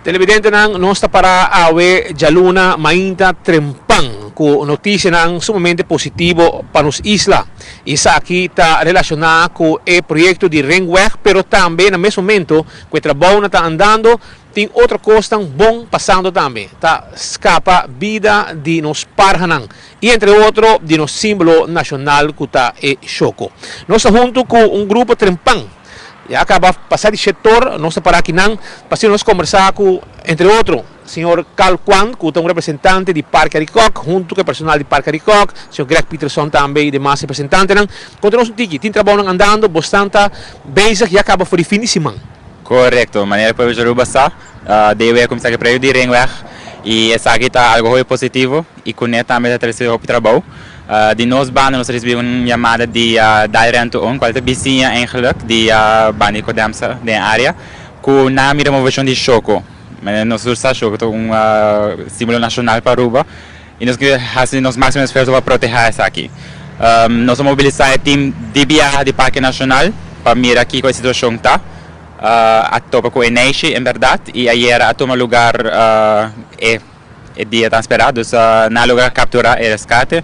Televidentenan, nos ta para awe djaluna mainta trempan ku notisianan sumamente positivo pa nos isla. Esaki ta relashoná ku e proyekto di Ringweg, pero tambe na mes momento ku e trabounan ta andando, tin otro kosnan bon pasando tambe. Ta skapa bida di nos parhanan i entre otro di nos símbolo nashonal ku ta e shoko. Nos ta huntu ku un grupo trempan. Ya kaba pasa di shetor, nos ta para akinan pa asina nos kombersá ku, entre otro, señor Carl Kwan, ku ta un representante di Parke Arikok, huntu ku e personal di Parke Arikok, señor Greg Peterson tambe i demas representantenan. Konta nos un tiki, tin trabounan andando, bosnan ta bezig ya kaba for di fin di siman. Korekto, manera pueblo di Aruba sa, DW a kuminsá ku e proyekto di Ringweg i esaki ta algu hopi positivo i kuné tambe ta trese hopi trabou. Di nos banda nos a ricibi un yamada di Dai Rentu Un, cual ta bisiña eigenlijk di banda di Codemsa den e area, cu nan a mira movecion di Shoco. Manera nos tur sa, Shoco ta un simbolo nacional pa Aruba y nos kier haci nos maximo esfuerzo pa proteha esaki. Nos a mobilisa e team di biaha di Parke Nacional pa mira kico e situacion ta. A topa cu e neishi en berdad y ayera a tuma lugar e. E dia tan sperá, dus nan a logra kapturá e reskate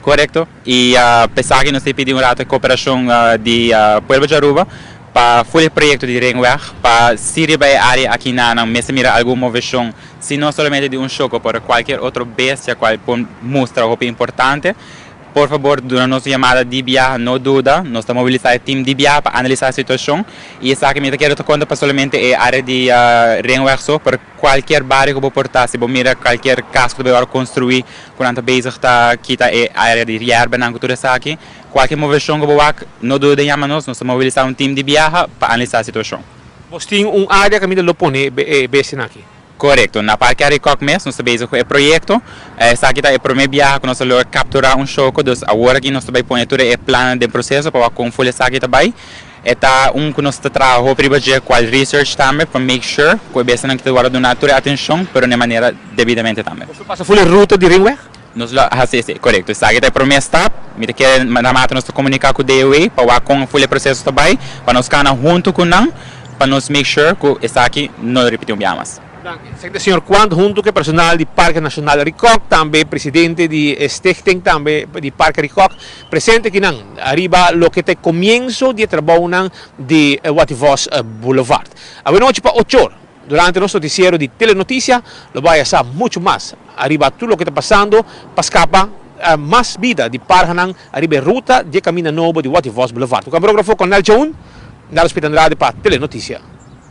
korekto i p'esaki nos ta pidi un rato e koperashon di pueblo di Aruba pa ful e proyekto di Ringweg pa si riba e área aki nan mester mira algun moveshon si no solamente di un shoko pero kualkier otro bestia kual por mustra hopi importante. Por fabor duna nos un yamada di biaha, no duda, nos ta mobilisá e team di biaha pa analisá e situashon i esaki mi ta kere ta konta pa solamente e área di Ringweg so, pero kualkier bario ku bo por ta, si bo mira kualkier kas ku ta bai wòrdu konstruí ku nan ta bezig ta kita e área di yerbanan ku tur esaki, kualkier moveshon ku bo wak, no duda den yama nos, nos ta mobilisá un team di biaha pa analisá e situashon. Bos tin un área kaminda lo pone e bestianan aki? Korekto. Na Parke Arikok mes nos ta bezig ku e proyekto. Esaki ta e promé biaha ku nos ta logra kapturá un shoko, dus awor aki nos ta bai pone tur e plannan den proseso pa wak kon ful esaki ta bai. E ta un ku nos ta traha hopi riba dje kual research tambe pa make sure ku e bestianan ki ta wòrdu duna tur e atenshon pero na e manera debidamente tambe. Boso pasa ful e ruta di Ringweg? Nos lo hasi esei, korekto. Esaki ta e promé stap. Mi ta kere na mata nos ta komuniká ku DOW pa wak kon ful e proseso ta bai, pa nos kana huntu ku nan pa nos make sure ku esaki no lo ripití un biaha mas. Danki. Esaki ta señor Quant huntu ku e personal di Parke Nashonal Arikok, tambe presidente di e stichting tambe di Parke Arikok, presente akinan ariba loke ta e komienso di e trabounan di Wativos Boulevard. Awenochi pa ochor, durante nos noticiero di Telenoticia lo bai a sa mucho mas ariba tur loke ta pasando pa scapa mas bida di parhanan ariba e ruta di e caminda nobo di Wativos Boulevard. Cu camarógrafo Cornel Joon, Nalo Smith Andrade pa Telenoticia.